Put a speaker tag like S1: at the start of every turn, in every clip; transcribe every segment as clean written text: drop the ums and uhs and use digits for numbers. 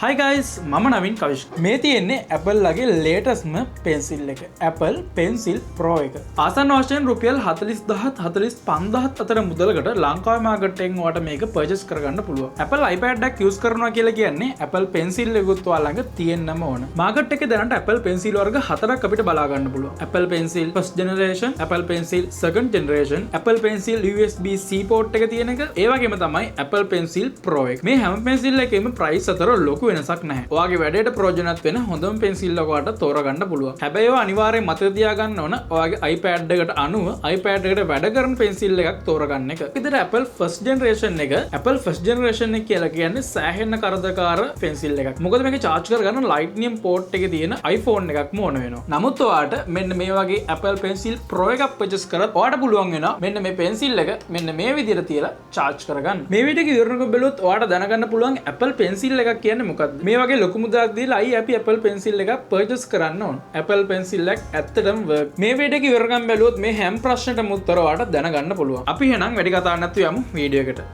S1: Hi guys, මම නවින් කවිෂ්. මේ තියෙන්නේ Apple ලගේ ලේටස්ට්ම පෙන්සිල් එක, Apple Pencil Pro එක. ආසන්න වශයෙන් රුපියල් 40,000 45,000 අතර මුදලකට ලංකාවේ මාකට් එකෙන් ඔයාලට මේක පර්චේස් කරගන්න පුළුවන්. Apple iPad එකක් යූස් කරනවා කියලා කියන්නේ Apple Pencil එකකුත් ඔයා ළඟ තියෙන්නම ඕන. මාකට් එකේ දැනට Apple Pencil වර්ග හතරක් අපිට බලා ගන්න පුළුවන්. Apple Pencil first generation, Apple Pencil second generation, Apple Pencil USB-C port එක තියෙන එක, ඒ වගේම තමයි Apple Pencil Pro එක. මේ හැම පෙන්සිල් එකේම ප්‍රයිස් අතර ලොකු වෙනසක් නැහැ. ඔයාගේ වැඩේට ප්‍රයෝජනවත් වෙන හොඳම පෙන්සිල් එක ඔයාලට තෝරගන්න පුළුවන්. හැබැයි ඔයා අනිවාර්යෙන් මතක තියාගන්න ඕන ඔයාගේ iPad එකට අනුව iPad එකට වැඩ කරන පෙන්සිල් එකක් තෝරගන්න එක. විතර Apple first generation එක, Apple first generation එක කියලා කියන්නේ සෑහෙන කරදරකාර පෙන්සිල් එකක්. මොකද මේක චාර්ජ් කරගන්න Lightning port එකේ තියෙන iPhone එකක්ම ඕන වෙනවා. නමුත් ඔයාට මෙන්න මේ වගේ Apple Pencil Pro එකක් පර්චේස් කරත් ඔයාට පුළුවන් වෙනවා මෙන්න මේ පෙන්සිල් එක මෙන්න මේ විදිහට තියලා චාර්ජ් කරගන්න. මේ වීඩියෝ එක ඉවරනකොට බැලුවොත් ඔයාට දැනගන්න පුළුවන් Apple Pencil එකක් කියන්නේ මොකක්ද? මේ වගේ ලොකු මුදලක් දීලා අයි අපි Apple Pencil එකක් පර්චේස් කරන්න ඕන? Apple Pencil එකක් ඇත්තටම work? මේ වීඩියෝ එක ඉවරනකම් බැලුවොත් මේ හැම ප්‍රශ්නෙටම උත්තර ඔයාට දැනගන්න පුළුවන්. අපි එහෙනම් වැඩි කතා නැතුව යමු වීඩියෝ එකට.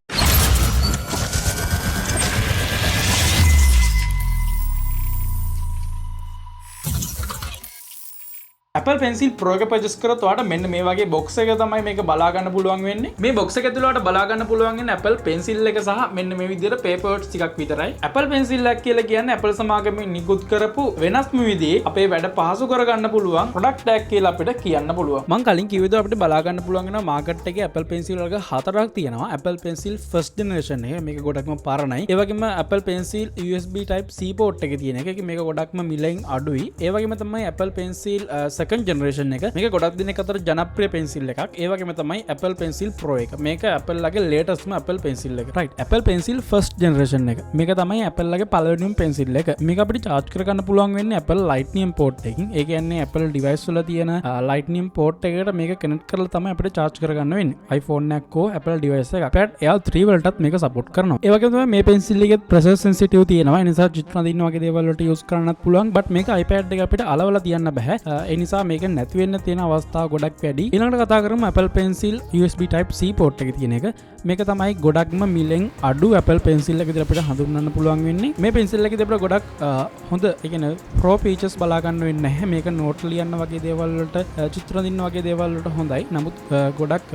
S1: Apple Pencil Pro එක පර්චේස් කරොත් ඔයාට මෙන්න මේ වගේ බොක්ස් එක තමයි මේක බලා ගන්න පුළුවන් වෙන්නේ. මේ බොක්ස් එක ඇතුළේ ඔයාට බලා ගන්න පුළුවන් වෙන්නේ Apple Pencil එක සහ මෙන්න මේ විදිහට පේපර්ස් ටිකක් විතරයි. Apple Pencil එකක් කියලා කියන්නේ Apple සමාගමෙන් නිකුත් කරපු වෙනස්ම විදිහේ අපේ වැඩ පහසු කරගන්න පුළුවන් ප්‍රොඩක්ට් එකක් කියලා අපිට කියන්න පුළුවන්. මං කලින් කිව්ව විදිහට අපිට බලා ගන්න පුළුවන් වෙනවා මාකට් එකේ Apple Pencil වර්ග හතරක් තියෙනවා. Apple Pencil first generation එක, මේක ගොඩක්ම පරණයි. ඒ වගේම Apple Pencil USB type C port එකේ තියෙන එක, මේක ගොඩක්ම මිලෙන් අඩුයි. ඒ වගේම තමයි Apple Pencil second generation එක, මේක ගොඩක් දෙනෙක් අතර ජනප්‍රිය පෙන්සිල් එකක්. ඒ වගේම තමයි Apple Pencil Pro එක, මේක Apple ලගේ ලේටස්ට්ම Apple Pencil එක. Right, Apple Pencil first generation එක, මේක තමයි Apple ලගේ පළවෙනිම පෙන්සිල් එක. මේක අපිට චාර්ජ් කරගන්න පුළුවන් වෙන්නේ Apple Lightning port එකකින්. ඒ කියන්නේ Apple device වල තියෙන Lightning port එකට මේක කනෙක්ට් කරලා තමයි අපිට චාර්ජ් කරගන්න වෙන්නේ. iPhone එකක් හෝ Apple device එකක්. iPad Air 3 වලටත් මේක සපෝට් කරනවා. ඒ වගේම තමයි මේ පෙන්සිල් එකෙත් ප්‍රෙෂර් සෙන්සිටිව් තියෙනවා. ඒ නිසා චිත්‍ර අඳින්න වගේ දේවල් වලට යූස් කරන්නත් පුළුවන්. බට් මේක iPad එක අපිට අලවලා තියන්න බෑ. ඒ නිසා මේක නැති වෙන්න තියෙන අවස්ථා ගොඩක් වැඩි. ඊළඟට කතා කරමු Apple Pencil USB Type C port එකේ තියෙන එක. මේක තමයි ගොඩක්ම මිලෙන් අඩු Apple Pencil එක විදිහට අපිට හඳුන්වන්න පුළුවන් වෙන්නේ. මේ පෙන්සිල් එකේදී අපිට ගොඩක් හොඳ, ඒ කියන්නේ ප්‍රෝ ෆීචර්ස් බලා ගන්න වෙන්නේ නැහැ. මේක නෝට් ලියන්න වගේ දේවල් වලට, චිත්‍ර අඳින්න වගේ දේවල් වලට හොඳයි. නමුත් ගොඩක්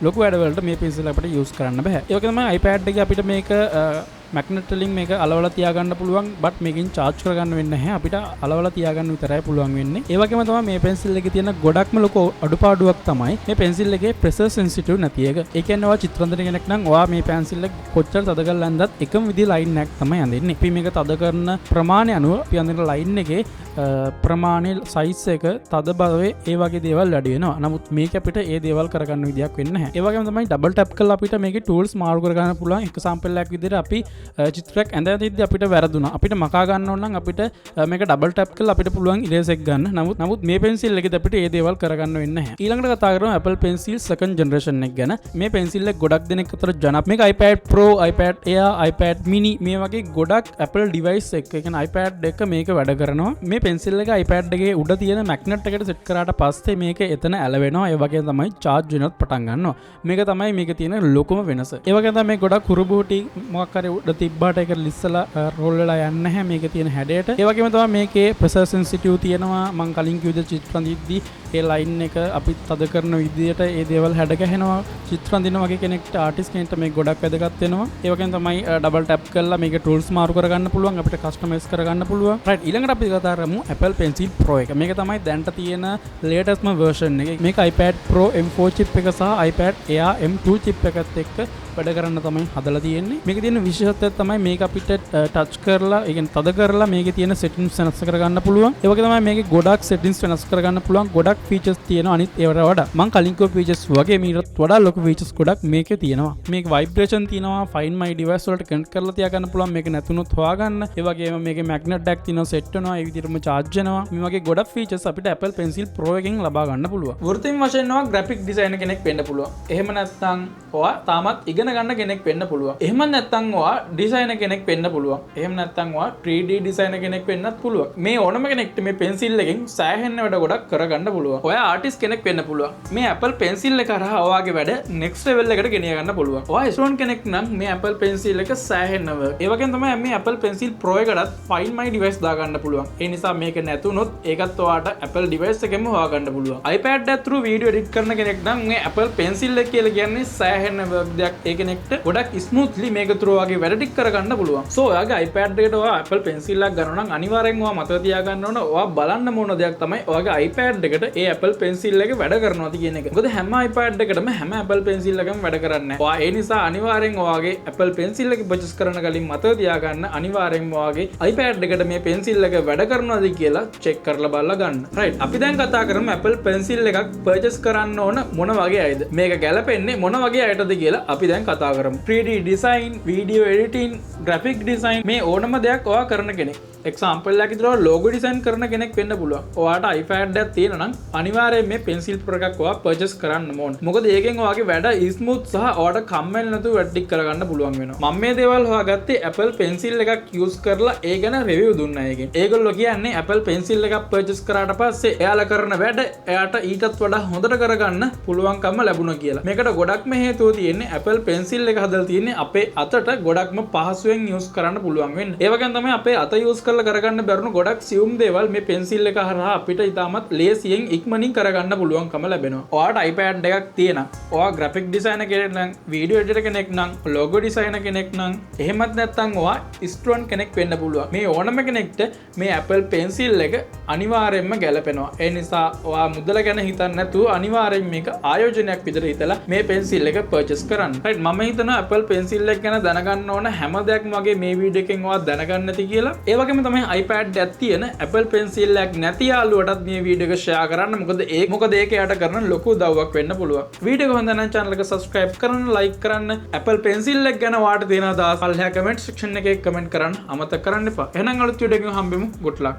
S1: ලොකු වැඩවලට මේ පෙන්සිල් අපිට යූස් කරන්න බෑ. ඒ වගේම තමයි iPad එකේ අපිට මේක මැග්නට් වලින් මේක අලවලා තියාගන්න පුළුවන්. බට් මේකෙන් චාර්ජ් කරගන්න වෙන්නේ නැහැ. අපිට අලවලා තියාගන්න විතරයි පුළුවන් වෙන්නේ. ඒ වගේම තමයි මේ පෙන්සිල් එකේ තියෙන ගොඩක්ම ලොකු අඩුපාඩුවක් තමයි මේ පෙන්සිල් එකේ ප්‍රෙෂර් සෙන්සිටිව් නැති එක. ඒ කියන්නේ ඔයා චිත්‍ර අඳින කෙනෙක් නම් ඔයා මේ පෙන්සිල් එක කොච්චර තද කරලා ඇඳත් එකම විදිහේ ලයින් එකක් තමයි අඳින්නේ. අපි මේක තද කරන ප්‍රමාණය අනුව අපි අඳින ලයින් එකේ ප්‍රමාණය, සයිස් එක, තද භාවය, ඒ වගේ දේවල් වැඩි වෙනවා. නමුත් මේක අපිට ඒ දේවල් කරගන්න විදියක් වෙන්නේ නැහැ. ඒ වගේම තමයි ඩබල් ටැප් කරලා අපිට මේකේ ටූල්ස් මාරු කරගන්න පුළුවන්. එක්සැම්පල් එකක් විදිහට අපි චිත්‍රයක් ඇඳ ඇඳිද්දි අපිට වැරදුනා. අපිට මකා ගන්න ඕන නම් අපිට මේක ඩබල් ටැප් කරලා අපිට පුළුවන් ඉරේස් එක ගන්න. නමුත් මේ පෙන්සිල් එකේදී අපිට ඒ දේවල් කරගන්න වෙන්නේ නැහැ. ඊළඟට කතා කරමු Apple Pencil second generation එක ගැන. මේ පෙන්සිල් එක ගොඩක් දෙනෙක් අතර ජනප්‍රිය. මේක iPad Pro, iPad Air, iPad mini මේ වගේ ගොඩක් Apple device එක, ඒ කියන්නේ iPad එක මේක වැඩ කරනවා. මේ පෙන්සිල් එක iPad එකේ උඩ තියෙන මැග්නට් එකට සෙට් කරාට පස්සේ මේක එතන ඇලවෙනවා. ඒ වගේම තමයි චාර්ජ් වෙනත් පටන් ගන්නවා. මේක තමයි මේකේ තියෙන ලොකුම වෙනස. ඒ වගේම තමයි මේ ගොඩක් හුරුබුහුටි මොකක් හරි උඩ තිබ්බාට ඒක ලිස්සලා රෝල් වෙලා යන්නේ නැහැ මේකේ තියෙන හැඩයට. ඒ වගේම තමයි මේකේ ප්‍රෙෂර් සෙන්සිටිව් තියෙනවා. මං කලින් කිව්ව විදිහට චිත්‍ර අඳිද්දි ඒ ලයින් එක අපි තද කරන විදිහට ඒ දේවල් හැඩ ගැහෙනවා. චිත්‍ර අඳින වගේ කෙනෙක්ට, ආටිස්ට් කෙනෙක්ට මේක ගොඩක් වැදගත් වෙනවා. ඒ වගේම තමයි ඩබල් ටැප් කරලා මේකේ ටූල්ස් මාරු කරගන්න පුළුවන්. අපිට කස්ටමයිස් කරගන්න පුළුවන්. රයිට්, ඊළඟට අපි කතා කරමු Apple Pencil Pro එක. මේක තමයි දැනට තියෙන ලේටස්ට්ම වර්ෂන් එක. මේක iPad Pro M4 chip එක සහ iPad Air M2 chip එකත් එක්ක වැඩ කරන්න තමයි හදලා තියෙන්නේ. මේකේ තියෙන විශේෂත්වය තමයි මේක අපිට ටච් කරලා, ඒ කියන්නේ තද කරලා මේකේ තියෙන සෙටින්ග්ස් වෙනස් කරගන්න පුළුවන්. ඒ වගේ තමයි මේකේ ගොඩක් සෙටින්ග්ස් වෙනස් කරගන්න පුළුවන්. ගොඩක් ෆීචර්ස් තියෙනවා අනිත් ඒවට වඩා. මං කලින් කිව්ව ෆීචර්ස් වගේ මීටත් වඩා ලොකු ෆීචර්ස් ගොඩක් මේකේ තියෙනවා. මේක වයිබ්‍රේෂන් තියෙනවා, Find My device වලට කනෙක්ට් කරලා තියාගන්න පුළුවන්. මේක නැතුනොත් හොයාගන්න. ඒ වගේම මේකේ මැග්නට් එකක් තියෙනවා, සෙට් වෙනවා. ඒ විදිහටම චාර්ජ් වෙනවා. මේ වගේ ගොඩක් ෆීචර්ස් අපිට Apple Pencil Pro එකෙන් ලබා ගන්න පුළුවන්. වෘත්තීය වශයෙන් ඔයා ග්‍රැෆික් ඩිසයිනර් කෙනෙක් වෙන්න පුළුවන්. එහෙම නැත්නම් ඔයා තාමත් ඉගෙන ගන්න කෙනෙක් වෙන්න පුළුවන්. එහෙම නැත්නම් ඔයා ඩිසයිනර් කෙනෙක් වෙන්න පුළුවන්. එහෙම නැත්නම් ඔයා 3D designer කෙනෙක් වෙන්නත් පුළුවන්. මේ ඕනම කෙනෙක්ට මේ පෙන්සිල් එකෙන් සෑහෙන වැඩ ගොඩක් කරගන්න පුළුවන්. ඔයා ආටිස්ට් කෙනෙක් වෙන්න පුළුවන්. මේ Apple Pencil එක හරහා ඔයාගේ වැඩ නෙක්ස්ට් ලෙවල් එකට ගෙනිය ගන්න පුළුවන්. ඔයා ස්ටුඩන්ට් කෙනෙක් නම් මේ Apple Pencil එක සෑහෙන work. ඒ වගේම තමයි මේ Apple Pencil Pro එකටත් Find My device දාගන්න පුළුවන්. ඒ නිසා මේක නැතුනොත් ඒකත් ඔයාට Apple device එකෙන්ම හොයාගන්න පුළුවන්. iPad එක through video edit කරන කෙනෙක් නම් මේ Apple Pencil එක කියලා කියන්නේ සෑහෙන work දෙයක්. ඒ කෙනෙක්ට ගොඩක් ස්මූත්ලි මේක through ඔයාගේ වැඩ ටික කරගන්න පුළුවන්. So ඔයාගේ iPad එකට ඔයා Apple Pencil එකක් ගන්නවා නම් අනිවාර්යෙන් ඔයා මතක තියාගන්න ඕන, ඔයා බලන්න ඕන දෙයක් තමයි ඔයාගේ iPad එකට ඒ Apple Pencil එක වැඩ කරනවද කියන එක. මොකද හැම iPad එකටම හැම Apple Pencil එකම වැඩ කරන්නේ නැහැ. ඔයා ඒ නිසා අනිවාර්යෙන් ඔයාගේ Apple Pencil එක පර්චේස් කරන කලින් මතක තියාගන්න, අනිවාර්යෙන්ම ඔයාගේ iPad එකට මේ පෙන්සිල් එක වැඩ කරනවද කියලා චෙක් කරලා බලලා ගන්න. රයිට්, අපි දැන් කතා කරමු Apple Pencil එකක් පර්චේස් කරන්න ඕන මොන වගේ අයද? මේක ගැලපෙන්නේ මොන වගේ අයටද කියලා අපි දැන් කතා කරමු. 3D design, video editing, graphic design මේ ඕනම දෙයක් ඔයා කරන කෙනෙක්. එක්සාම්පල් එකක් විදිහට ලෝගෝ ඩිසයින් කරන කෙනෙක් වෙන්න පුළුවන්. ඔයාට iPad එකක් තියෙනවා නම් අනිවාර්යයෙන් මේ පෙන්සිල් Pro එකක් ඔයා පර්චේස් කරන්න ඕන. මොකද ඒකෙන් ඔයාගේ වැඩ ස්මූත් සහ ඔයාට කම්මැලි නැතුව වැඩ ටික කරගන්න පුළුවන් වෙනවා. මම මේ දේවල් හොයාගත්තේ Apple Pencil එකක් යූස් කරලා ඒ ගැන රිවිව් දුන්න අයගෙන්. ඒගොල්ලෝ කියන්නේ Apple Pencil එකක් පර්චේස් කරාට පස්සේ එයාලා කරන වැඩ එයාට ඊටත් වඩා හොඳට කරගන්න පුළුවන්කම ලැබුණා කියලා. මේකට ගොඩක්ම හේතුව තියෙන්නේ Apple Pencil එක හදලා තියෙන්නේ අපේ අතට ගොඩක්ම පහසුවෙන් යූස් කරන්න පුළුවන් වෙන්න. ඒ වගේම තමයි අපේ අත යූස් කරලා කරගන්න බැරුණු ගොඩක් සියුම් දේවල් මේ පෙන්සිල් එක හරහා අපිට ඉතාමත් ලේසියෙන් ඉක්මනින් කරගන්න පුළුවන්කම ලැබෙනවා. ඔයාට iPad එකක් තියෙනවා. ඔයා ග්‍රැෆික් ඩිසයිනර් කෙනෙක් නම්, වීඩියෝ එඩිටර් කෙනෙක් නම්, ලෝගෝ ඩිසයිනර් කෙනෙක් නම්, එහෙමත් නැත්නම් ඔයා ස්ටුඩන්ට් කෙනෙක් වෙන්න පුළුවන්. මේ ඕනම කෙනෙක්ට මේ Apple Pencil එක අනිවාර්යයෙන්ම ගැලපෙනවා. ඒ නිසා ඔයා මුදල ගැන හිතන්නේ නැතුව අනිවාර්යයෙන් මේක ආයෝජනයක් විදිහට හිතලා මේ පෙන්සිල් එක පර්චේස් කරන්න. රයිට්, මම හිතනවා Apple Pencil එක ගැන දැනගන්න ඕන හැම දෙයක්ම වගේ මේ වීඩියෝ එකෙන් ඔයා දැනගන්න ඇති කියලා. ඒ වගේම තමයි iPad එකක් තියෙන Apple Pencil එකක් නැති යාළුවටත් මේ වීඩියෝ එක ෂෙයා කරන්න. මොකද ඒක එයාට කරන ලොකු උදව්වක් වෙන්න පුළුවන්. වීඩියෝ එක හොඳ නම් channel එක subscribe කරන්න, like කරන්න. Apple Pencil එක ගැන ඔයාට තියෙන අදහස් පල්ලෙහා comment section එකේ comment කරන්න අමතක කරන්න එපා. එහෙනම් අලුත් වීඩියෝ එකකින් හම්බෙමු. Good luck.